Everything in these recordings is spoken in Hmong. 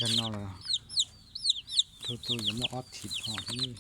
Yog no los, tug tug yuav muaj ob thim ho thiab.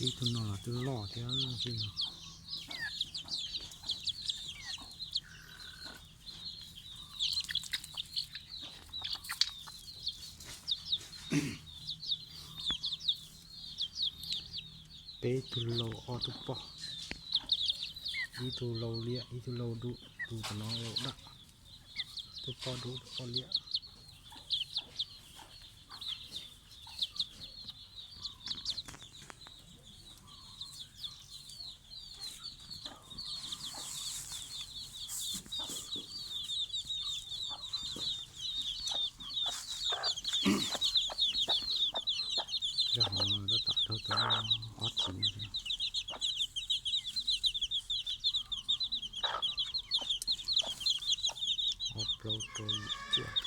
Ib tug no los twb loj thiab. Peb tug laus ob tug poj, ib tug laus liam ib tug laus dub, tus tom no laus dab, tug poj dub tug poj liam. Zaj hov tab tom raug tau ob thim no, ob plaub rau yim cuaj.